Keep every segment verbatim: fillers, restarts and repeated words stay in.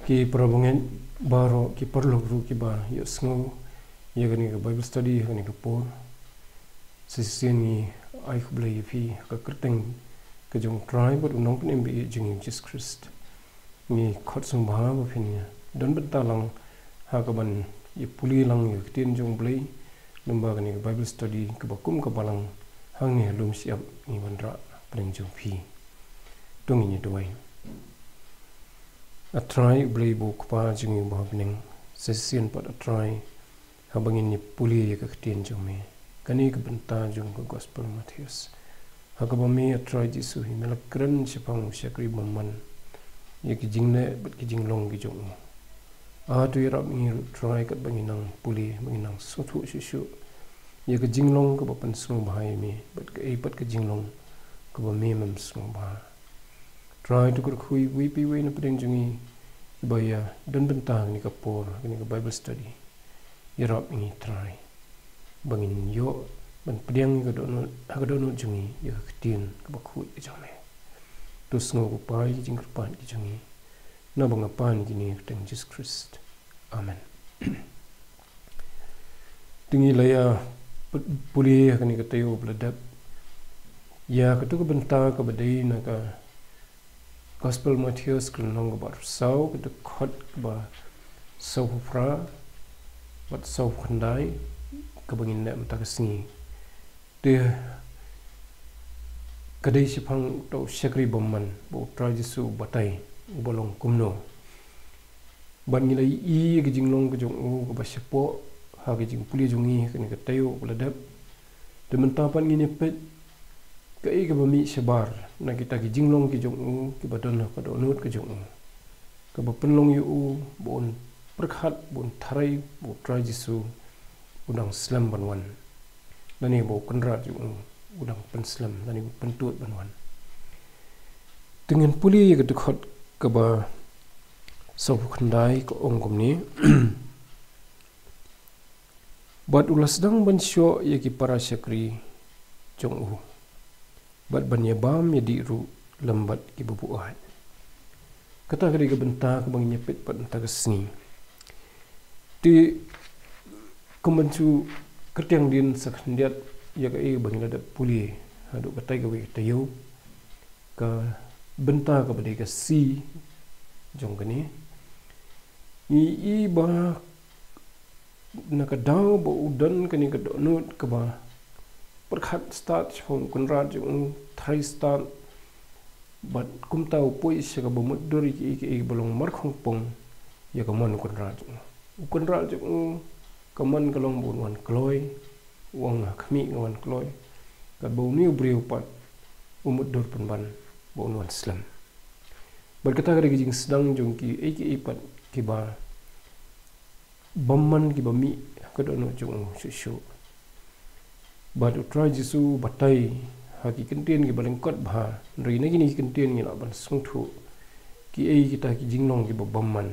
Ki parabangeit baroh, ki paralok ruh kiba ïohsngew ïa kane ka Bible study ha kane ka por. Sa shisien ngi ai khublei ïa phi ha ka kyrteng ka jong U Trai bad U Nongpynim ba ïeit jong ngi U Jisu Khrist. Ngi khot sngewbha ba phin ïa don bynta lang ha kaban ïa pule lang ïa ka ktien jong U Blei. Lyngba kane ka Bible study kaba kum ka balang hangne ha lum shyiap ngi wanrah pdeng jong phi. To ngin ïa duwai. A Trai U Blei ba U Kpa jong ngi uba ha bneng, sa shisien pat A Trai, haba ngin ïa pule ïa ka ktien jong me, kane ka bynta jong ka Gospel Mathaios, ha kaba me A Trai Jisu hi me la kren shaphang u shakri bymman ïa ki jingleh bad ki jinglong ki jong u. A to ïarap ngi ruh Trai katba ngi nang pule, ba ngi nang sngewthuh shuh shuh ïa ka jinglong kaba pynsngewbha ïa me bad kaei pat ka jinglong kaba me mem sngewbha. Trai to kyrkhu ïa iwei pa iwei na pdeng jong ngi kiba ïa don bynta ha kane ka por, ha kane ka Bible study. Ïarap ïa ngi Trai ba ngin ïoh ban pdiang ïa ka dohnud, ha ka dohnud jong ngi ïa ka ktien kaba khuid ka jong me. To sngew ko Pa ïa ki jingkyrpad ki jong ngi. Naba nga pan ïa kine ha ka kyrteng Jisu Khrist. Amen. Te ngi la ïa pule ha kane ka taïew ba la dep ïa kato ka bynta kaba dei na ka Gospel Mathaios ka lynnong kaba arphew saw, ka dkhot kaba sawphew phra bad sawphew khyndai kaba ngin leh mynta ka sngi. Te ka dei shaphang uta u shakri bymman ba U Trai Jisu u batai uba long kumno. Bad ngi la ïohi ïa ka jinglong ka jong u kaba shapoh ha ka jingpule jong ngi ha kane ka taïew ba la dep. Te mynta pat ngin ïa peit kaei kaba mih shabar na kita ki jinglong ki jong u kiba don ha ka dohnud ka jong u, kaba pynlong ïa u ba un pyrkhat, ba un tharai ba U Trai Jisu u dang slem ban wan, lane ba u Kynrad jong u u dang pynslem lane u pyntud ban wan. Te ngin pule ïa ka dkhot kaba sawphew khyndai, ka ong kumne: Bad u la sdang ban shoh ïa ki para shakri jong u bad ban ïa bam ïa dih ruh lem bad kiba buaid. Kata ka dei ka bynta kaba ngin ïa peit pat mynta ka sngi. Te kumban shu kyrtiang dien sa khyndiat ïa kaei ba ngi la dep pule haduh katai kawei ka taïew, ka bynta kaba dei ka C jong kane. Ngi ïohi ba na ka daw ba u don kane ka dohnud kaba pyrkhat stad shaphang u Kynrad jong u, tharai stad bad kumta u poi sha kaba mutdur ïa kiei kiei ba long markhongpong ïa ka mon u Kynrad jong u. U Kynrad jong u, ka mon ka long ba un wan kloi, u ong ha khmih nga wan kloi. Katba une u briew pat u mutdur pynban ba un wan slem. Bad kata ka dei ka jingsdang jong kiei kiei pat kiba bymman kiba mih ha ka dohnud jong u shuh shuh. Bad U Trai Jisu u batai ha ki kyntien kiba lyngkot bha, hynrei na kine ki kyntien ngi lah ban sngewthuh kiei kita ki jinglong kiba bymman.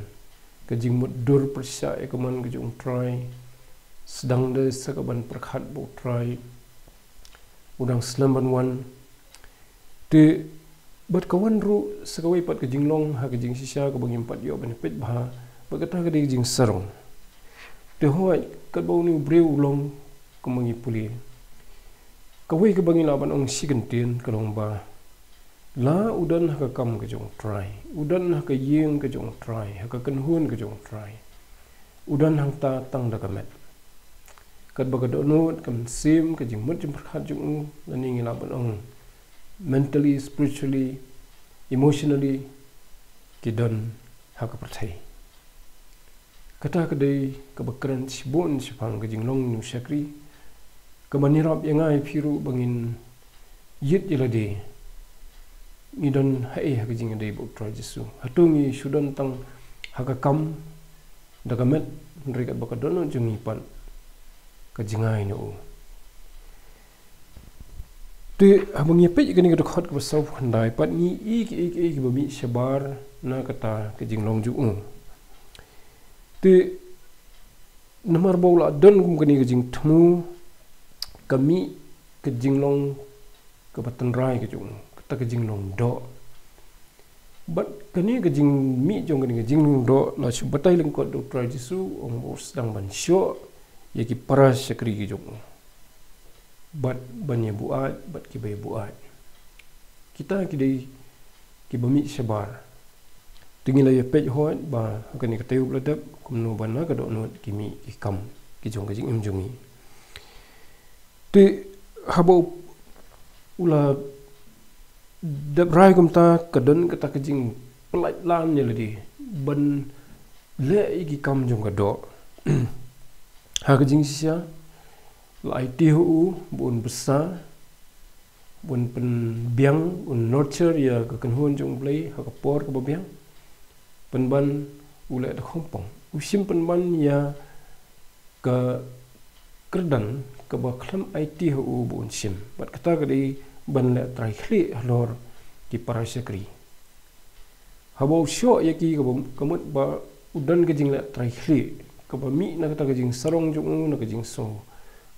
Ka jingmutdur pyrshah ïa ka mon ka jong U Trai, sdang de sa kaban pyrkhat ba U Trai u dang slem ban wan. Te bad ka wan ruh sa kawei pat ka jinglong ha ka jingshisha kaba ngim pat ïoh ban peit bha, bad kata ka dei ka jingsarong. Te hooid, katba une u briew u long kumba ngi pule, kawei kaba ngi lah ban ong shi kyntien ka long ba la u don ha ka kam ka jong U Trai, u don ha ka ïing ka jong U Trai, ha ka kynhun ka jong U Trai, u don hangta tang da ka met. Katba ka dohnud, ka mynsiem, ka jingmut jingpyrkhat jong u, lane ngi lah ban ong mentally, spiritually, emotionally, ki don ha ka pyrthei. Kata ka dei kaba kren shibun shaphang ka jinglong une u shakri, kaba ïarap ïa nga ïa phi ruh ba ngin ïit ïa lade. Ngi don haei ha ka jingïadei bad U Trai Jisu? Hato ngi shu don tang ha ka kam da ka met, hynrei katba ka dohnud jong ngi pat ka jngai na u? Te haba ngi peit ïa kane ka dkhot kaba sawphew khyndai pat ngi ïohi kiei kiei kiba mih shabar na kata ka jinglong jong u. Te namar ba u la don kum kane ka jingthmu, ka mih ka jinglong kaba tynrai ka jong u, kata ka jinglong doh. Bad kane ka jingmih jong kane ka jinglong doh la shu batai lyngkot da u Trai Jisu, u ong ba u sdang ban shoh ïa ki para shakri ki jong u bad ban ïa buaid bad kiba ïa buaid. Kita ki dei kiba mih shabar. Te ngi la ïa peit hoi ba ha kane ka taïew ba la dep kumno ba na ka dohnud ki mih ki kam ki jong ka jingim jong ngi. Te haba u la dep rai kumta, ka don kata ka jingpynlait lan ïa lade ban leh ïa ki kam jong ka doh. Ha ka jingshisha la aiti ha u ba un bsa, ba un pynbiang, un nurture ïa ka kynhun jong u Blei ha ka por kaba biang. Pynban u leh da khongpong, u shim pynban ïa ka kyrdan kaba khlem aiti ha u ba un shim. Bad kata ka dei ban leh trai khlieh halor ki para shakri. Haba u shoh ïa ki, kaba ka mut ba u don ka jingleh trai khlieh kaba mih na kata ka jingsarong jong u, na ka jingsngew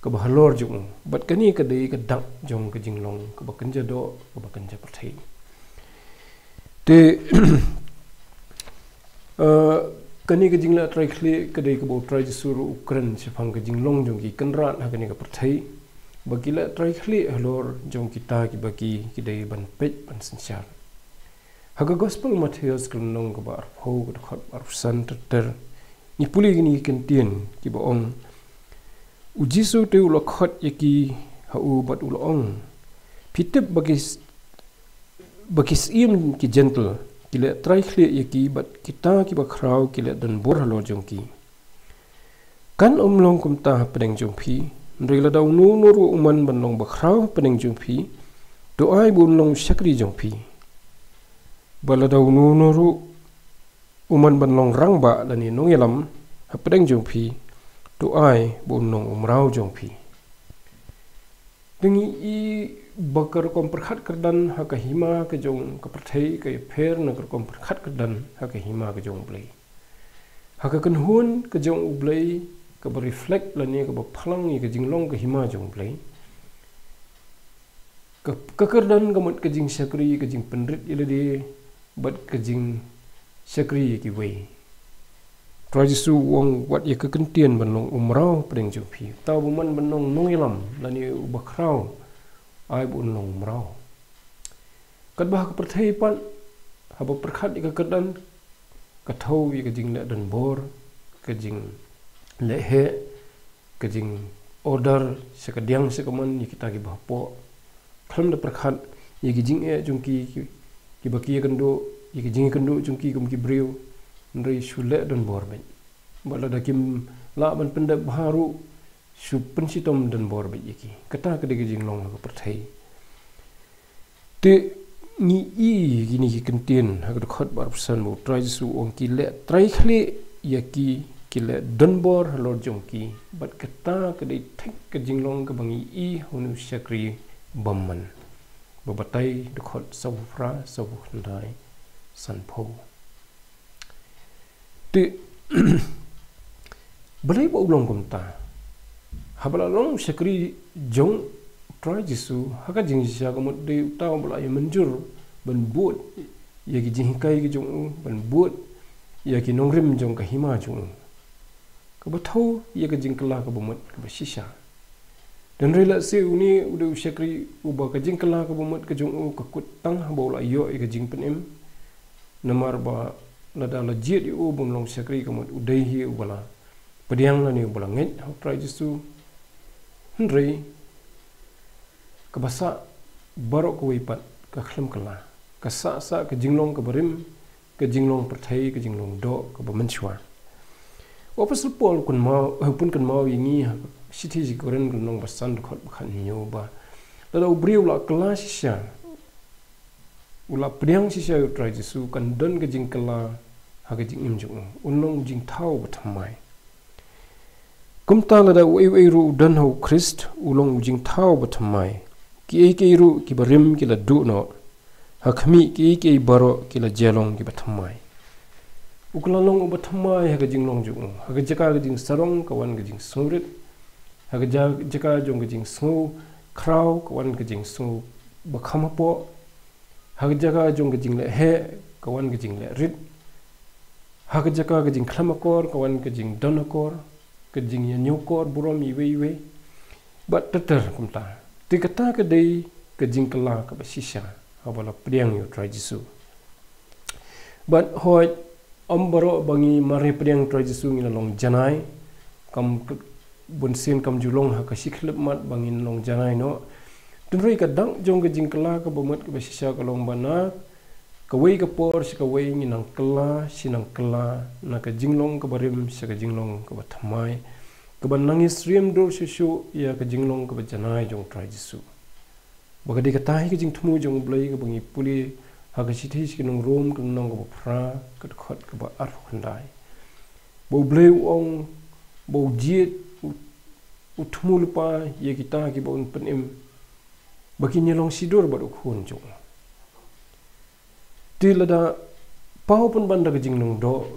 kaba halor jong u. Bad kane ka dei ka dak jong ka jinglong kaba kynja doh, kaba kynja pyrthei. Te, eh, kane ka jingleh trai khlieh ka dei kaba u Trai Jisu ruh u kren shaphang ka jinglong jong ki kynrad ha kane ka pyrthei, ba ki leh trai khlieh halor jong kita kiba ki, ki dei ban peit ban synshar. Ha ka Gospel Mathaios ka lynnong kaba arphew, ka dkhot arphew san ter ter, ngi pule kine ki kyntien kiba ong: U Jisu te u la khot ïa ki ha u bad u la ong: Phi tip ba ki s-, ba ki syiem ki jentil ki leh trai khlieh ïa ki, bad kita kiba khraw ki leh donbor halor jong ki. Kan ym long kumta hapdeng jong phi, hynrei lada uno uno ruh u mon ban long bakhraw hapdeng jong phi, to ai ba un long u shakri jong phi. Bad lada uno uno ruh u mon ban long rangbah lane nongïalam hapdeng jong phi, to ai ba un long u mraw jong phi. Te ngi i ba ka rukom pyrkhat kyrdan ha ka hima ka jong ka pyrthei ka ïapher na ka rukom pyrkhat kyrdan ha ka hima ka jong u Blei. Ha ka kynhun ka jong u Blei, kaba reflect lane kaba phlang ïa ka jinglong ka hima jong u Blei, ka, ka kyrdan ka mut ka jingshakri, ka jingpynrit ïa lade, bad ka jingshakri ïa kiwei. Trai Jisu u ong, wat ïa ka kyntien ban long u mraw hapdeng jong phi. Uta uba mon ban long nongïalam lane u bakhraw, ai ba un long u mraw. Katba ha ka pyrthei pat, haba pyrkhat ïa ka kyrdan, ka thew ïa ka jingleh donbor, ka jingleh heh, ka jingorder sha ka diang sha ka mon ïa kita kiba hapoh. Khlem da pyrkhat ïa ki jingeh jong ki, ki, kiba ki ïakynduh, ïa ki jingïakynduh jong ki kum ki briew, hynrei shu leh donbor beit. Bad lada kim lah ban pyndep bha ruh, shu pynshitom donbor beit ïa ki. Kata ka dei ka jinglong ha ka pyrthei. Te ngi i kine ki kyntien ha ka dkhot ba arphew san ba u Trai Jisu u ong ki leh trai khlieh ïa ki, ki leh donbor halor jong ki. Bad kata ka dei thik ka jinglong kaba ngi i ha une u shakri bymman. Ba batai dkhot sawphew phra, sawphew khyndai, sanphew. Te balei ba u long kumta? Haba la long u shakri jong u Trai Jisu, ha ka jingshisha ka mut dei uta uba la ïa mynjur ban bud ïa ki jinghikai ki jong u, ban bud ïa ki nongrim jong ka hima jong u. Kaba thew ïa ka jingkylla kaba mut kaba shisha. Hynrei lehse une u dei u shakri uba ka jingkylla kaba mut ka jong u ka kut tang haba u la ïoh ïa ka jingpynim. Namar ba lada la jied ïa u ban long shakri ka mut u dei hi uba la pdiang lane uba la ngeit ha u Trai Jisu. Hynrei kaba sah baroh kawei pat ka khlem kylla. Ka sah sah ka jinglong kaba rim, ka jinglong pyrthei, ka jinglong doh kaba mynshuwa. U Apostol Paul u kynmaw, eh, u pynkynmaw ïa ngi ha ka shithi sha ki Korinth ka lynnong ba san dkhot ba khathynñiew ba lada u briew u la kylla shisha, u la pdiang shisha ïa u Trai Jisu, kan don ka jingkylla ha ka jingim jong u. Un long u jingthaw bathymmai. Kumta lada uei uei ruh u don ha u Khrist, u long u jingthaw bathymmai. Kiei kiei ruh kiba rim ki la duh noh. Ha khmih kiei kiei baroh ki la jia long kiba thymmai. U kylla long uba thymmai ha ka jinglong jong u, ha ka jaka ka jingsarong ka wan ka jingsngewrit. Ha ka ja-, jaka jong ka jingsngew khraw ka wan ka jingsngew ba kham hapoh. Ha ka jaka jong ka jingleh heh ka wan ka jingleh rit. Ha ka jaka ka jingkhlem akor ka wan ka jingdon akor, ka jingïañiew kor burom iwei iwei. Bad ter ter kumta. Te kata ka dei ka jingkylla kaba shisha haba la pdiang ïa u Trai Jisu. Bad hooid, ym baroh ba ngi mareh pdiang Trai Jisu ngi la long janai. Kam k-, bun sien kam ju long ha ka shi khyllipmat ba ngin long janai noh. Hynrei ka dak jong ka jingkylla kaba mut kaba shisha ka long ba na kawei ka por sha kawei ngi nang kylla, shi nang kylla, na ka jinglong kaba rim sha ka jinglong kaba thymmai, kaba nang ïasyriem dur shuh shuh ïa ka jinglong kaba janai jong u Trai Jisu. Ba ka dei kata hi ka jingthmu jong U Blei kaba ngi pule ha ka shithi sha ki nong Rom ka lynnong kaba phra ka dkhot kaba arphew khyndai. Ba U Blei u ong ba u jied u, u thmu lypa ïa kita kiba un pynim ba kin ïalong shidur bad u Khun jong u. Te lada paw pynban da ka jinglong doh,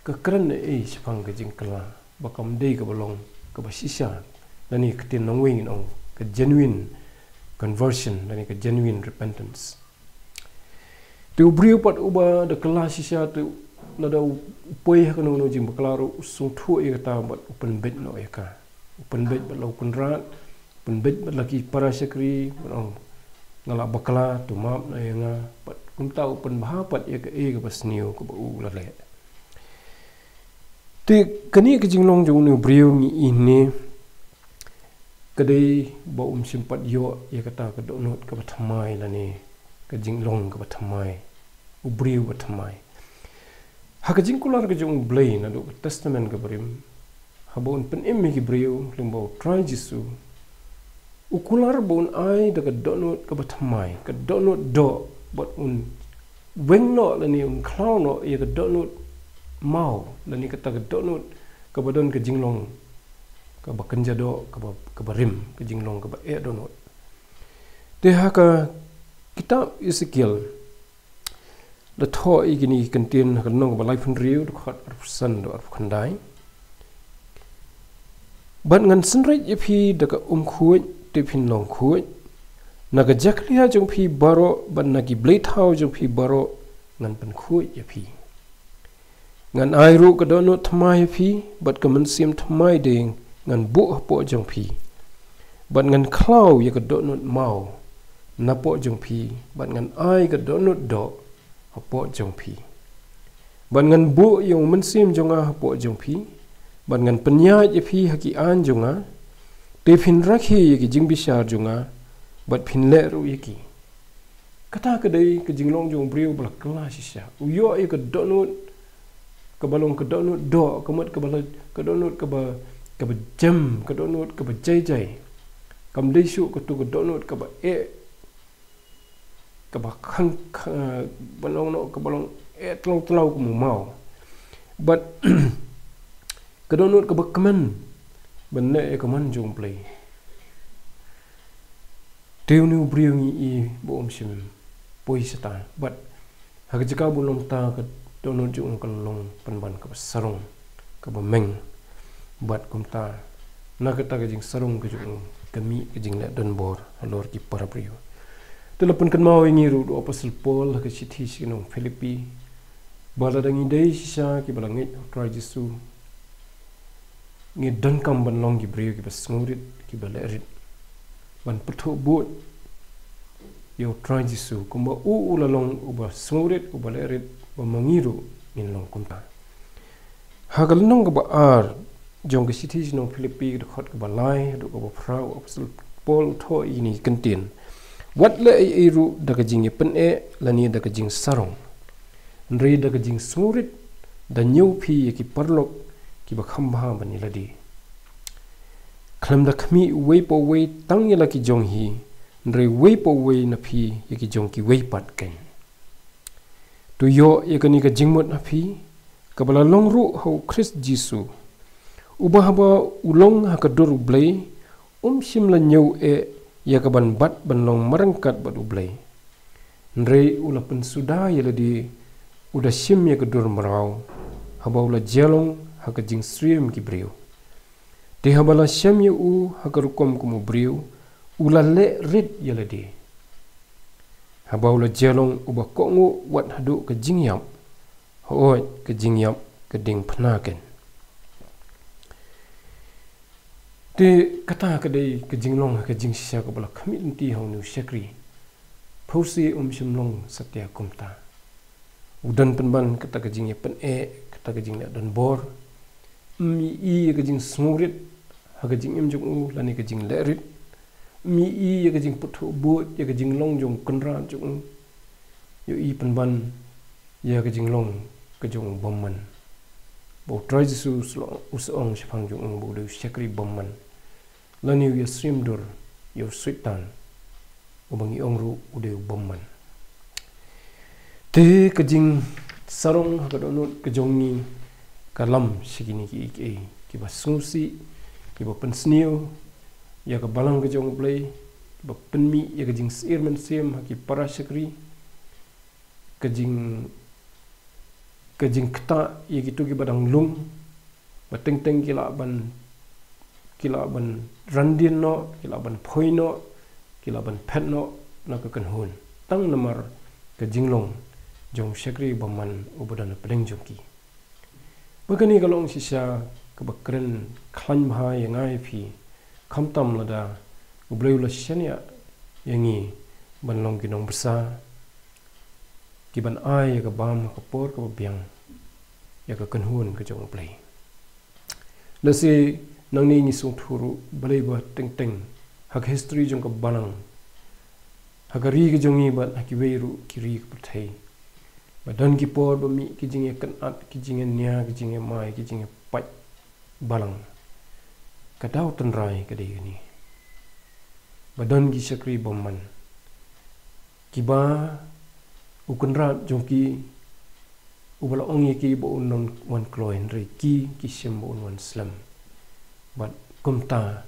ka kren ei shaphang ka jingkylla ba kam dei kaba long kaba shisha, lane ka ktien nongwei ngin ong ka genuine conversion lane ka genuine repentance. Te u briew pat uba da kylla shisha te lada u poi ha kano kano jingbakla ruh u sngewthuh ïa kata bad u pynbeit noh ïa ka. U pynbeit bad la u kynrad, u pynbeit bad la ki para shakri, bad ong nga la bakla, to map noh ïa nga, bad kumta u pynbha pat ïa kaei kaba sniew kaba u la leh. Te kane ka jinglong jong une u briew ngi ïohi ne ka dei ba um shym pat ïoh ïa kata ka dohnud kaba thymmai lane ka jinglong kaba thymmai, u briew ba thymmai. Ha ka jingkular ka jong U Blei naduh ka Testament kaba rim, haba un pynim ïa ki briew lyngba u Trai Jisu, u kular ba un ai da ka dohnud kaba thymmai, ka dohnud doh, bad un weng noh lane un khlaw noh ïa ka dohnud maw lane kata ka dohnud kaba don ka jinglong kaba kynja doh, kaba, kaba rim, ka jinglong kaba eh dohnud. Te ha ka kitab Esekiel la thoh ïa kine ki kyntien ha ka lynnong kaba laiphew hynriew, dkhot arphew san haduh arphew khyndai. Bad ngan synreit ïa phi da ka umkhuid te phin long khuid. Na ka jakhlia jong phi baroh bad na ki blei thaw jong phi baroh ngan pynkhuid ïa phi. Ngan ai ruh ka dohnud thymmai ïa phi bad ka mynsiem thymmai de ngan buh hapoh jong phi. Bad ngan khlaw ïa ka dohnud maw napoh jong phi bad ngan ai ka dohnud doh hapoh jong phi. Bad ngan buh ïa u mynsiem jong nga hapoh jong phi bad ngan pynïaid ïa phi ha ki aiñ jong nga. Te phin rakhe ïa ki jingbishar jong nga bad phin leh ruh ïa ki. Kata ka dei ka jinglong jong u briew ba la kylla shisha. U ïoh ïa ka dohnud kaba long ka dohnud doh, ka mut kaba la, ka dohnud kaba, kaba jem, ka dohnud kaba jai jai. Kam dei shuh katu ka dohnud kaba eh, kaba khang, khang, ba long noh, kaba long eh tlaw tlaw kum u maw. Bad ka dohnud kaba kmen ban leh ïa ka mon jong U Blei. Te une u briew ngi ïohi ba um shym poi shata. Bad ha ka jaka ba u long ta ka dohnud jong u ka long pynban kaba sarong, kaba meng. Bad kumta na kata ka jingsarong ka jong u ka mih ka jingleh donbor halor ki para briew. Te la pynkynmaw ïa ngi ruh da u Apostol Paul ha ka shithi sha ki nong Philippi ba lada ngi dei shisha kiba la ngeit ha u Trai Jisu, ngi donkam ban long ki briew kiba sngewrit, kiba lehrit, ban pyrthuh bud ïa u Trai Jisu kumba u u la long uba sngewrit, uba lehrit, ba ma ngi ruh ngin long kumta. Ha ka lynnong kaba ar jong ka shithi sha ki nong Philippi, ka dkhot kaba lai haduh kaba phra, u Apostol Paul u thoh ïa kine ki kyntien: Wat leh ei ei ruh da ka jingïapyneh lane da ka jingsarong, hynrei da ka jingsngewrit da ñiew phi ïa ki paralok kiba kham bha ban ïa lade. Khlem da khmih uwei pa uwei tang ïa la ki jong hi, hynrei uwei pa uwei na phi ïa ki jong kiwei pat keiñ. To ïoh ïa kane ka jingmut ha phi, kaba la long ruh ha u Khrist Jisu, uba haba u long ha ka dur U Blei, um shym la ñiew eh ïa kaban bat ban long marryngkat bad U Blei. Hynrei u la pynsuda ïa lade, u da shim ïa ka dur mraw, haba u la jia long ha ka jingsyriem ki briew. Te haba la shem ïa u ha ka rukom kum u briew, u la lehrit ïa lade. Haba u la jia long uba kohnguh wat haduh ka jingïap, hooid, ka jingïap ka diengphna keiñ. Te kata ka dei ka jinglong ha ka jingshisha kaba la khmih lynti ha une u shakri. Phewse um shym long satia kumta. U don pynban kata ka jingïapyneh, kata ka jingleh donbor. Um ïohi ïa ka jingsngewrit ha ka jingim jong u lane ka jingleh rit. Um ïohi ïa ka jingpynthoh bud ïa ka jinglong jong u kynrad jong u. Ïohi pynban ïa ka jinglong ka jong u bymman. Ba U Trai Jisu u sa ong shaphang jong u ba u dei u shakri bymman. Lane u ïasyriem dur ïa u Soitan, uba ngi ong ruh u dei u bymman. Te ka jingsarong ha ka dohnud ka jong ngi ka lam sha kine kiei kiei kiba sngewsih, kiba pynsniew ïa ka balang ka jong U Blei, kiba pynmih ïa ka jingsyier mynsiem ha ki para shakri, ka jing ka jingktah ïa kito kiba dang lung, ba teng teng ki lah ban ki lah ban randien noh, ki lah ban phoi noh, ki lah ban phet noh na ka kynhun, tang namar ka jinglong jong u shakri bymman uba don hapdeng jong ki. Ba kane ka long shisha kaba kren khlaiñ bha ïa nga ïa phi, khamtam lada U Blei u la shaniah ïa ngi ban long ki nongbsa, ki ban ai ïa ka bam ha ka por kaba biang ïa ka kynhun ka jong U Blei. Lehse nangne ngi sngewthuh ruh balei ba teng teng ha ka history jong ka balang, ha ka ri ka jong ngi bad ha kiwei ruh ki ri ka pyrthei, ba don ki por ba mih ki jingïakynad, ki jingïania, ki jingïamai, ki jingïapait balang. Ka daw tynrai ka dei kane, ba don ki shakri bymman kiba u kynrad jong ki uba la ong ïa ki ba un wan kloi, hynrei ki ki shim ba un wan slem. Bad kumta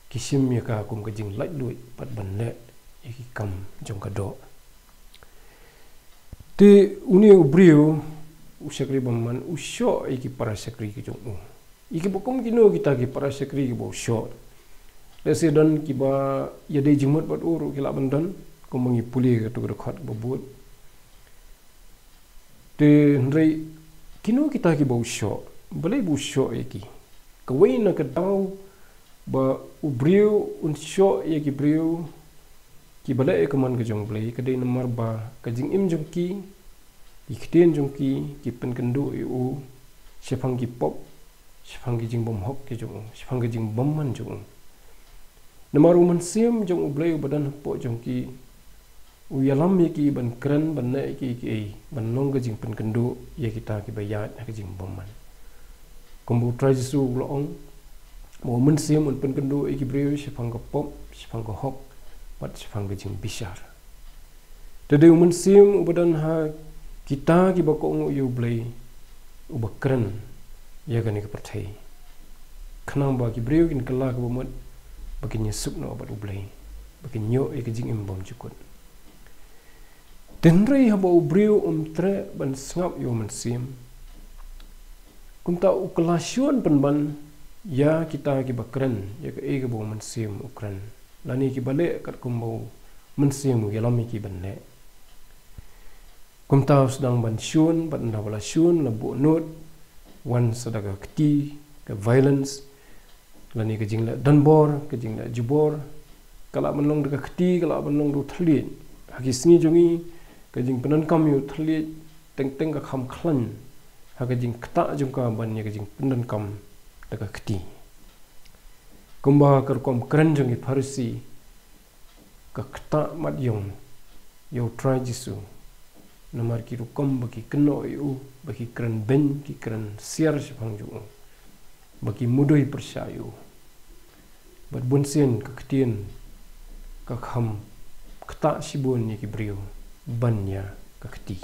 ki shim ïa ka kum ka jinglaitluid bad ban leh ïa ki kam jong ka doh. Te une u briew, u shakri bymman, u shoh ïa ki para shakri ki jong u. Ïa kiba kum kino kita ki para shakri kiba u shoh. Lehse don kiba ïadei jingmut bad u ruh ki lah ban don, kumba ngi pule kato ka dkhot kaba bud. Te hynrei kino kita kiba u shoh, balei ba u shoh ïa ki? Kawei na ka daw ba u briew un shoh ïa ki briew kiba leh ïa ka mon ka jong U Blei ka dei namar ba ka jingim jong ki, ki ktien jong ki, ki pynkynduh ïa u shaphang ki pop, shaphang ki jingbymhok ki jong u, shaphang ki jingbymman jong u. Namar u Mynsiem jong U Blei uba don hapoh jong ki, u ïalam ïa ki ban kren, ban leh ïa ki, ki, ban long ka jingpynkynduh ïa kita kiba ïaid ha ka jingbymman. Kumba U Trai Jisu u la ong, ba u Mynsiem un pynkynduh ïa ki briew shaphang ka pop, shaphang ka hok, bad shaphang ka jingbishar. Te dei u Mynsiem uba don ha kita kiba kohnguh ïa U Blei, uba kren ïa kane ka pyrthei, khnang ba ki briew kin kylla kaba mut, ba kin ïasuk noh bad U Blei, ba kin ïoh ïa ka jingim bymjukut. Te hynrei haba u briew um treh ban sngap ïa u Mynsiem, kumta u kylla shun pynban ïa kita kiba kren ïa kaei kaba u Mynsiem u kren, lane kiba leh katkum ba u Mynsiem u ïalam ïa ki ban leh. Kumta u sdang ban shun, bad ynda ba la shun, la buh nud, wan sa da ka kti, ka violence, lane ka jingleh donbor, ka jingleh jubor. Ka lah ban long da ka kti, ka lah ban long da u thylliej. Ha ki sngi jong ngi, ka jingpyndonkam ïa u thylliej teng teng ka kham khlaiñ ha ka jingktah jong ka ban ïa ka jingpyndonkam da ka kti. Kumba ka rukom kren jong ki Pharisi, ka ktah mat ïong ïa U Trai Jisu, namar ki rukom ba ki kynnoh ïa u, ba ki kren beiñ, ki kren siar shaphang jong u, ba ki mudui pyrshah ïa u. Bad bunsien ka ktien ka kham ktah shibun ïa ki briew ban ïa ka kti.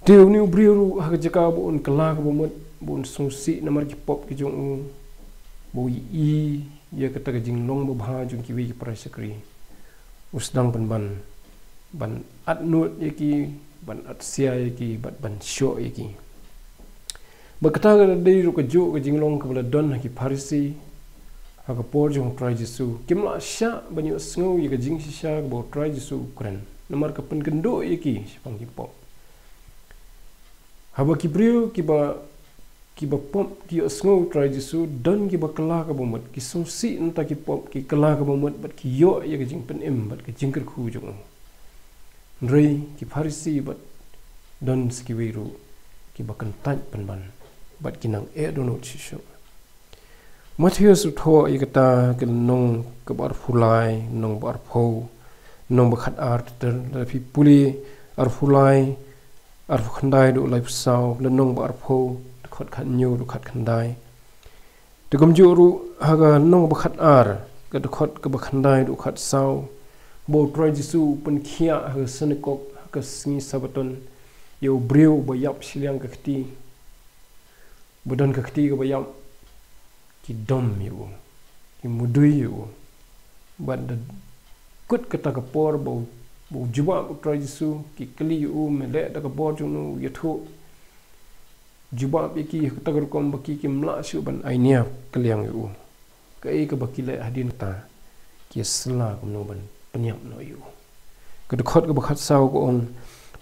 Te une u briew ruh ha ka jaka ba un kylla kaba mut, ba un sngewsih namar ki pop ki jong u, ba u ïohi ïa kata ka jinglong babha jong kiwei ki para shakri, u sdang pynban ban at nud ïa ki, ban at sia ïa ki, bad ban shoh ïa ki. Bad kata ka dei ruh kajuh ka jinglong kaba la don ha ki Pharisi, ha ka por jong u Trai Jisu, kim lah shah ban ïohsngew ïa ka jingshisha kaba u Trai Jisu u kren. Namar ka pynkynduh ïa ki shaphang ki pop. Haba ki briew kiba, kiba pop ki ïohsngew u Trai Jisu, don kiba kylla kaba mut, ki sngewsih na kata ki pop, ki kylla kaba mut, bad ki ïoh ïa ka jingpynim, bad ka jingkyrkhu jong u. Hynrei ki Pharisi bad don sa kiwei ruh kiba kyntait pynban, bad ki nang eh dohnud shuh shuh. Mathaios u thoh ïa kata ha ka lynnong kaba arphew lai, lynnong ba arphew, lynnong ba khatar ter ter, lada phi pule arphew lai, arphew khyndai haduh laiphew saw, lynnong ba arphew, dkhot khathynñiew haduh khatkhyndai. Te kumjuh ruh ha ka lynnong ba khatar, ka dkhot kaba khyndai haduh khatsaw, ba u Trai Jisu u pynkhiah ha ka synagog ha ka sngi Sabbaton ïa u briew ba ïap shiliang ka kti. Ba don ka kti kaba ïap, ki dom ïa u, ki mudui ïa u. Bad da kut kata ka por ba u, ba u jubab u Trai Jisu, ki kylli ïa u, me leh da ka bor jong no, u ïathuh. Jubab ïa ki ha kata ka rukom ba ki kim lah shuh ban ai niam kylliang ïa u. Kaei kaba ki leh hadien kata, ki ïasylla kumno ban pynïap noh ïa u. Ka dkhot kaba khatsaw ka ong,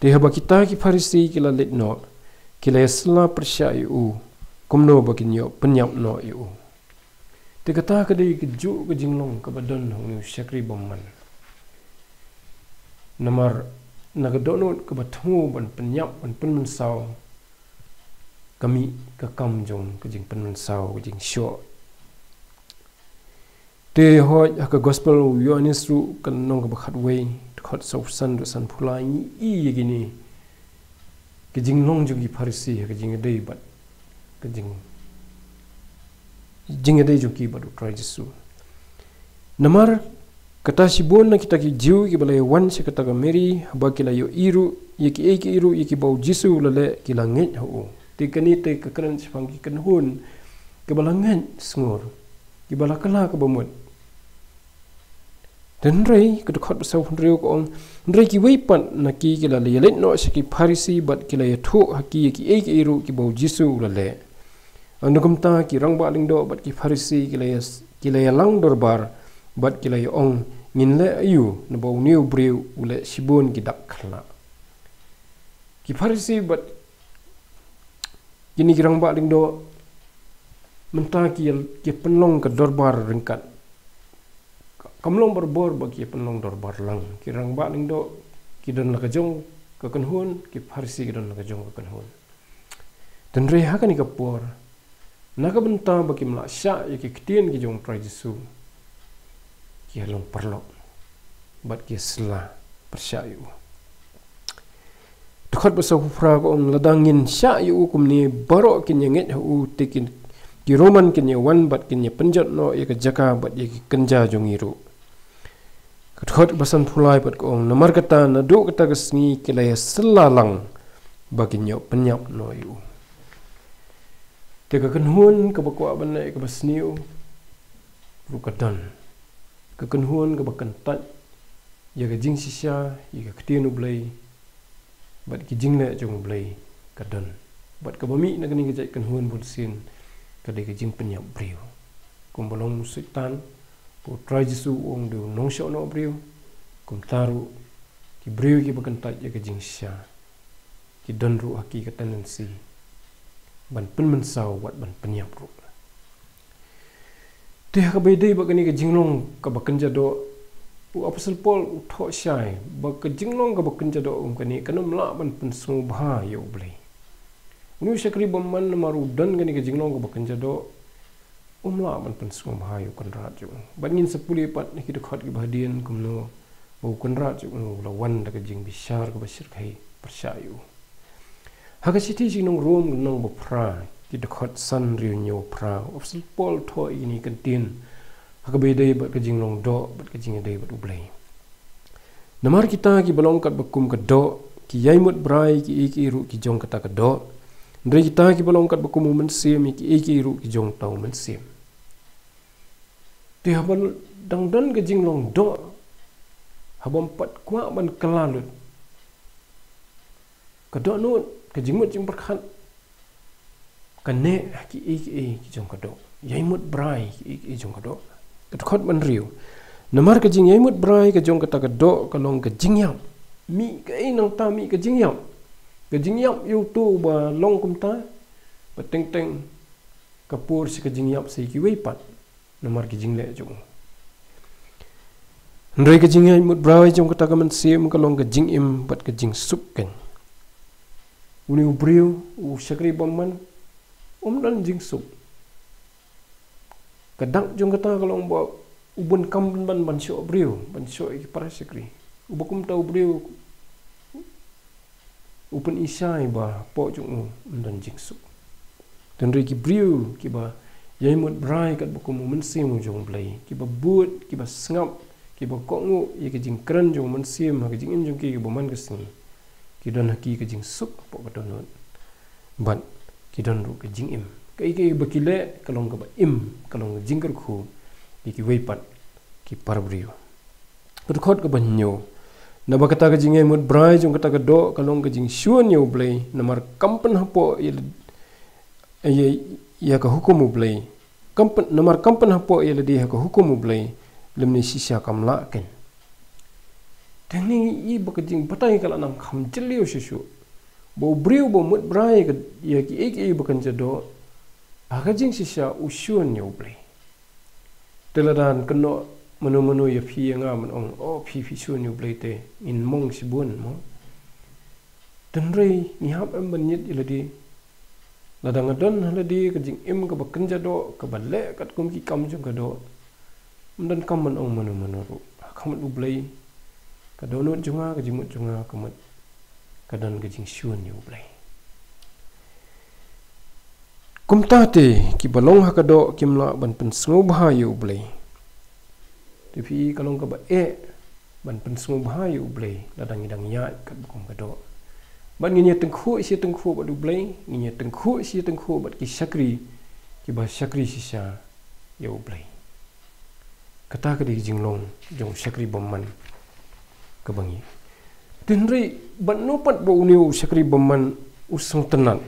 te haba kita ki Pharisi ki la leit noh, ki la ïasylla pyrshah ïa u kumno ba kin ïoh pynïap noh ïa u. Te kata ka dei kajuh ka jinglong kaba don ha une u shakri bymman. Namar na ka dohnud kaba thmu ban pynïap, ban pynmynsaw, ka mih ka kam jong ka jingpynmynsaw, ka jingshoh. Te hooid ha ka Gospel u Ïoannis ruh, ka lynnong kaba khatwei, dkhot sawphew san haduh sanphew lai, ngi i ïa kine ki jinglong jong ki Pharisi ha ka jingïadei bad, ka jing, jingïadei jong ki bad u Trai Jisu. Namar kata shibun na kita ki Jiw kiba la ïawan sha kata ka Mari, haba ki la ïohi ruh ïa kiei kiei ruh ïa kiba u Jisu u la leh, ki la ngeit ha u. Te kane te ka kren shaphang ki kynhun kiba la ngeit sngur, kiba la kylla kaba mut. Te hynrei ka dkhot ba sawphew hynriew ka ong, hynrei kiwei pat na ki ki la ïaleit noh sha ki Pharisi bad ki la ïathuh ha ki ïa kiei kiei ruh kiba u Jisu u la leh. Hangta kumta ki rangbah lyngdoh bad ki Pharisi ki la ïa, ki la ïalang dorbar bad ki la ïa ong, ngin leh aïu, naba une u briew u leh shibun ki dak khylla. Ki Pharisi bad kine ki rangbah lyngdoh mynta ki, ki pynlong ka dorbar ryngkat. Kam long barabor ba ki pynlong dorbar lang. Ki rangbah lyngdoh ki don la ka jong ka kynhun, ki Pharisi ki don la ka jong ka kynhun. Te hynrei ha kane ka por, na ka bynta ba kim lah shah ïa ki ktien ki jong u Trai Jisu, ki ïa long paralok bad ki ïasylla pyrshah ïa u. Dkhot ba sawphew phra ka ong, lada ngin shah ïa u kumne, baroh kin ïa ngeit ha u, te ki, ki Roman kin ïa wan bad kin ïa pynjot noh ïa ka jaka bad ïa ki kynja jong ngi ruh. Ka dkhot ba sanphew lai pat ka ong, namar kata naduh kata ka sngi ki la ïasylla lang ba kin ïoh pynïap noh ïa u. Te ka kynhun kaba kwah ban leh kaba sniew ruh ka don. Ka kynhun kaba kyntait ïa ka jingshisha, ïa ka ktien U Blei bad ki jingleh jong U Blei ka don. Bad kaba mih na kane ka jait kynhun bunsien ka dei ka jingpynïap briew. Kumba long u Soitan, ba u Trai Jisu u ong u dei u nongshoh noh briew, kumta ruh ki briew kiba kyntait ïa ka jingshisha ki don ruh ha ki ka tendency ban pynmynsaw wat ban pynïap ruh. Te ha kaba ïadei bad kane ka jinglong kaba kynja doh, u Apostol Paul u thoh shai ba ka jinglong kaba kynja doh kum kane kan ym lah ban pynsngewbha ïa U Blei. Une u shakri bymman namar u don kane ka jinglong kaba kynja doh, um lah ban pynsngewbha ïa u Kynrad jong u. Bad ngin sa pule pat na ki dkhot kiba hadien kumno ba u Kynrad jong u la wan da ka jingbishar kaba shyrkhei pyrshah ïa u. Ha ka shithi sha ki nong Rom, lynnong ba phra, ki dkhot san hynriew hynñiew phra, u Apostol Paul u thoh ïa kine ki kyntien ha kaba ïadei bad ka jinglong doh bad ka jingïadei bad U Blei. Namar kita kiba long katba kum ka doh ki ïai mut brai kiei kiei ruh ki jong kata ka doh. Hynrei kita kiba long katba kum u Mynsiem, ïa kiei kiei ruh ki jong uta u Mynsiem. Te haba dang don ka jinglong doh, haba ym pat kwah ban kylla lut, ka dohnud, ka jingmut jingpyrkhat ka neh ha kiei kiei ki jong ka doh. ïai mut brai ïa, ïa jong ka doh. Ka dkhot ba hynriew. Namar ka jingïai mut brai ka jong kata ka doh ka long ka jingïap. Mih kaei nangta mih ka jingïap. Ka jingïap ïa uto ba long kumta. Ba teng teng ka pur sha ka jingïap sha kiwei pat. Namar ka jingleh jong u. Hynrei ka jingïai mut brai jong kata ka mynsiem ka long ka jingim bad ka jingsuk kein. Une u briew, u shakri bymman, um don jingsuk. Ka dak jong kata ka long ba u bun kam ban, ban, ban shoh briew, ban shoh ïa ki para shakri. Uba kumta u briew, u pynshai ba hapoh jong u um don jingsuk. Te hynrei ki briew kiba ïai mut brai katba kum u mynsiem u jong u Blei, kiba bud, kiba sngap, kiba kohnguh ïa ka jingkren jong u mynsiem ha ka jingim jong ki kaba man ka sngi, ki don ha ki ka jingsuk hapoh ka dohnud. Bad ki don ruh ka jingim. Kaei kaei ba ki leh ka long kaba im, ka long ka jingkyrkhu ïa kiwei pat ki para briew. Ka dkhot kaba hynñiew. Naba kata ka jingïai mut brai jong kata ka doh ka long ka jingshun ïa u Blei, namar kam pynhapoh ïa, ïa, ïa ka hukum u Blei. Kam pyn, namar kam pynhapoh ïa lade ha ka hukum u Blei, lymne shisha kam lah kein. Te ngi i ba ka jingbatai ka la nang kham jylliew shisha. Ba u briew ba mut brai ka, ïa kiei kiei ba kan jia doh, ha ka jingshisha u shun ïa u Blei. Te lada kynnoh mano mano ïa phi ïa nga ban ong, oh, phi phi shun ïa u Blei te ngin mong shibun mo. Te hynrei ngi hap em ban ñiad ïa lade. Lada nga don ha lade ka jingim kaba kynja doh, kaba leh katkum ki kam jong ka doh, ym donkam ban ong mano mano ruh. Ha khmat u Blei, ka dohnud jong nga, ka jingmut jong nga, ka mut ka don ka jingshun ïa u Blei. Kumta te kiba long ha ka doh kim lah ban pynsngewbha ïa u Blei. Te phi, ka long kaba eh ban pynsngewbha ïa u Blei lada ngi dang ïaid katba kum ka doh. Bad ngin ïa tyngkhuh shi tyngkhuh bad u Blei, ngin ïa tyngkhuh shi tyngkhuh bad ki shakri kiba shakri shisha ïa u Blei. Kata ka dei ka jinglong jong u shakri bymman kaba ngi. Te hynrei bad no pat ba une u shakri bymman u sngewtynnat.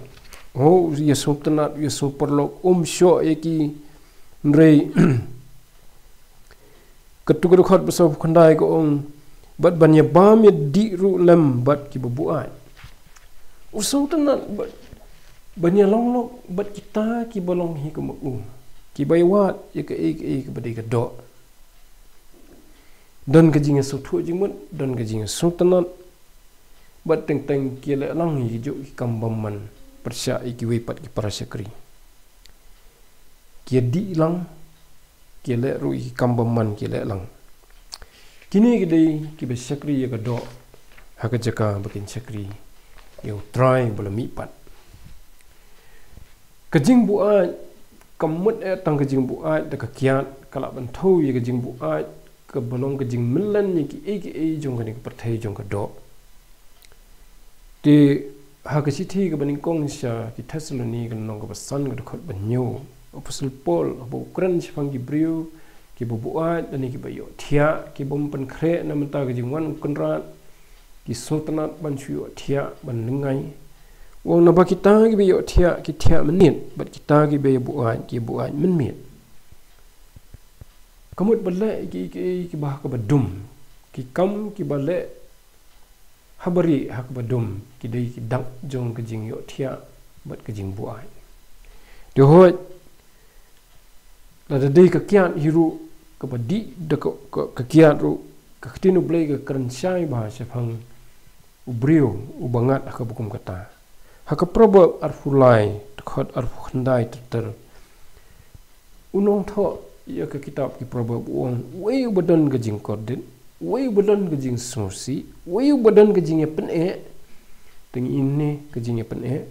Oh, u ïa sngewtynnat, u ïa sngewparalok, um shoh ïa ki. Hynrei katto ka dkhot ba sawphew khyndai ka ong, bad ban ïa bam ïa dih ruh lem bad kiba buaid. U sngewtynnat bad ban ïa long lok bad kita kiba long hi kum u, kiba ïa wad ïa kaei kaei kaba dei ka doh. Don ka jingïasngewthuh jingmut, don ka jingïasngewtynnat. Bad teng teng ki ïa leh lang ïa ki juh ki kam bymman pyrshah ïa kiwei pat ki para shakri. Ki ïa dih lang, ki ïa leh ruh ïa ki kam bymman ki ïa leh lang. Kine ki dei kiba shakri ïa ka doh ha ka jaka ba kin shakri ïa u Trai ba la mihpat. Ka jingbuaid kam mut eh tang ka jingbuaid da ka kiad, ka lah ban thew ïa ka jingbuaid kaba long ka jingmlien ïa kiei kiei jong kane ka pyrthei jong ka doh. Te ha ka shithi kaba nyngkong sha ki Thessaloni ka lynnong kaba san ka dkhot ba hynñiew, u Apostol Paul haba u kren shaphang ki briew kiba buaid lane kiba ïohthiah, ki bym pynkhreh na bynta ka jingwan u Kynrad, ki sngewtynnat ban shu ïohthiah ban lyngngai. U ong naba kita kiba ïohthiah ki thiah mynmiet, bad kita kiba ïa buaid ki buaid mynmiet. Ka mut ba leh ïa kiei kiei kiba ha kaba dum, ki kam kiba leh ha barieh ha kaba dum, ki dei ki dak jong ka jingïohthiah bad ka jingbuaid. Te hooid, lada dei ka kiad hi ruh, kaba dih da ka, ka, ka kiad ruh, ka ktien u Blei ka kren shai bha shaphang u briew uba ngat ha kaba kum kata. Ha ka Proverb arphew lai, dkhot arphew khyndai ter ter, u nongthoh ïa ka kitab ki Proverb u ong, uei uba don ka jingkordit, uei uba don ka jingsngewsih, uei uba don ka jingïapyneh. Te ngi ïohi ne ka jingïapyneh.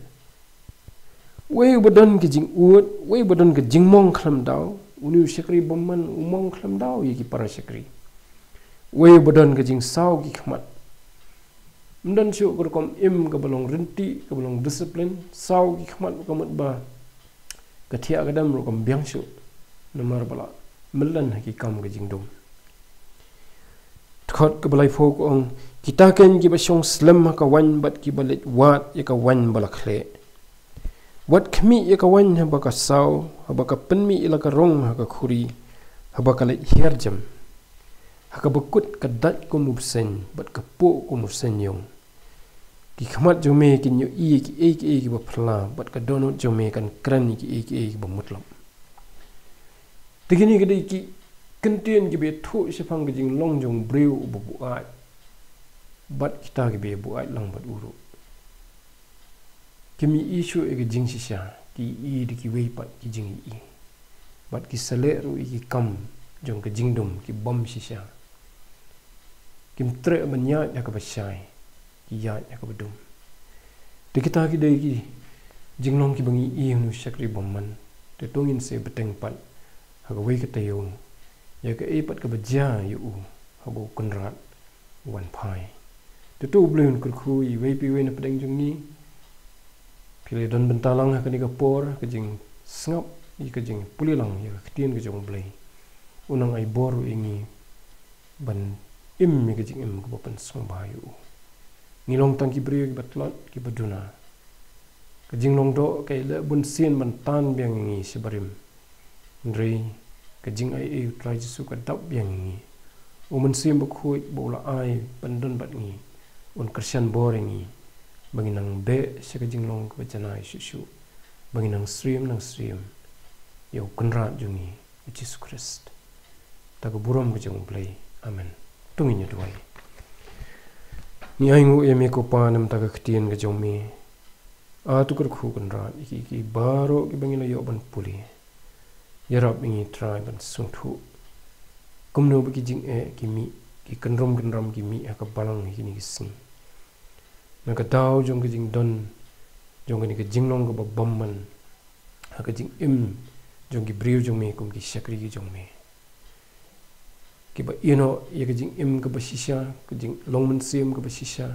Uei uba don ka jingud, uei uba don ka jingmong khlem daw. Une u shakri bymman u mong khlem daw ïa ki para shakri. Uei uba don ka jingsaw ki khmat. Ym don shuh ka rukom im kaba long rynti, kaba long discipline. Saw ki khmat ka mut ba ka thiah ka dem ruh kam biang shuh. Namar ba la mlien ha ki kam ka jingdum. Dkhot kaba laiphew ka ong, kita kein kiba shong slem ha ka waiñ bad kiba leit wad ïa ka waiñ ba la khleh. Wat khmih ïa ka waiñ haba ka saw, haba ka pynmih ïa la ka rong ha ka khuri, haba ka leit hiar jem. Ha kaba kut ka dait kum u bseiñ, bad ka puh kum u seiñ ïong. Ki khmat jong me kin ïohi ïa kiei kiei kiba phylla, bad ka dohnud jong me kan kren ïa kiei kiei kiba mutlop. Te kine ki dei ki kyntien kiba ïathuh shaphang ka jinglong jong u briew uba buaid, bad kita kiba buaid lang bad u ruh. Kim ïohi shuh ïa ka jingshisha, ki ïohi da kiwei pat ki jingïohi. Bad ki sa leh ruh ïa ki kam jong ka jingdum kibym shisha. Kim treh ban ïaid ha kaba shai, ki ïaid ha kaba dum. Te kita ki dei ki jinglong kiba ngi ïohi ha une u shakri bymman. Te to ngin sa bteng pat ha kawei ka taïew ïa kaei pat kaba jia ïa u haba u kynrad u wan phai. Te to U Blei un kyrkhu ïa iwei pa iwei na pdeng jong ngi. Phi la don bynta lang ha kane ka por, ka jingsngap, ïa ka jingpule lang ïa ka ktien ka jong U Blei. Un nang ai bor ïa ngi ban im ïa ka jingim kaba pynsngewbha ïa u. Ngi long tang ki briew kiba tlot, kiba duna. Ka jinglong doh ka ïaleh bunsien ban tan biang ïa ngi sha barim. Hynrei ka jingaiei U Trai Jisu ka dap biang ïa ngi. U Mynsiem Bakhuid ba u la ai ban don bad ngi, un kyrshan bor ïa ngi ba ngin nang beh sha ka jinglong kaba janai shuh shuh, ba ngin nang syriem nang syriem ïa u Kynrad jong ngi, U Jisu Khrist. Da ka burom ka jong U Blei. Amen. To ngin ïa duwai. Ngi ainguh ïa me ko Pa namar ka ktien ka jong me. A to kyrkhu Kynrad ïa ki, ki baroh kiba ngi la ïoh ban pule. Ïarap ïa ngi Trai ban sngewthuh kumno ba ki jingeh ki mih, ki kynrum kynram ki mih ha ka balang ha kine ki sngi. Na ka daw jong ka jingdon jong kane ka jinglong kaba bymman ha ka jingim jong ki briew jong me kum ki shakri ki jong me, kiba ïehnoh ïa ka jingim kaba shisha, ka jinglong mynsiem kaba shisha,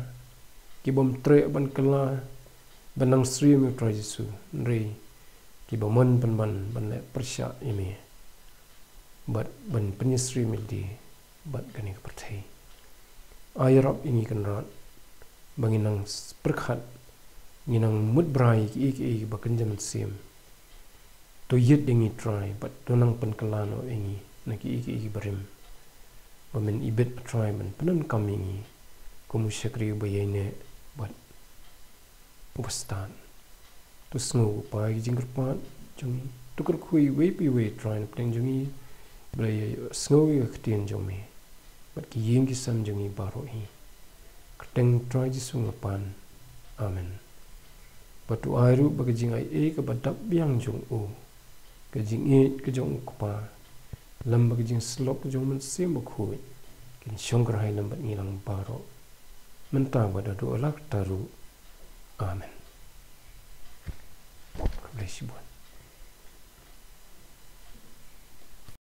kibym treh ban kylla, ban nang syriem ïa U Trai Jisu, hynrei kiba mon pynban ban leh pyrshah ïa me bad ban pynïasyriem ïa lade bad kane ka pyrthei. Ai ïarap ïa ngi Kynrad ba ngin nang pyrkhat, ngin nang mutbrai ïa kiei kiei kiba kynja mynsiem. To ïeit ïa ngi Trai bad to nang pynkylla noh ïa ngi na kiei kiei kiba rim, ba men ibit Trai ban pyndonkam ïa ngi kum u shakri uba ïaineh bad uba stad. To sngew ko Pa ïa ki jingkyrpad jong ngi. To kyrkhu ïa iwei pa iwei Trai na pdeng jong ngi ba la ïa sngew ïa ka ktien jong me bad ki ïing ki sem jong ngi baroh hi. Kyrteng Trai Jisu nga pan. Amen. Bad to ai ruh ba ka jingaiei kaba dap biang jong u, ka jingïeit ka jong u Kpa, lem bad ka jingsyllok ka jong u Mynsiem Bakhuid, kin shong kyrhai lem bad ngi lang baroh, mynta bad haduh la kata ruh. Amen. God bless you both.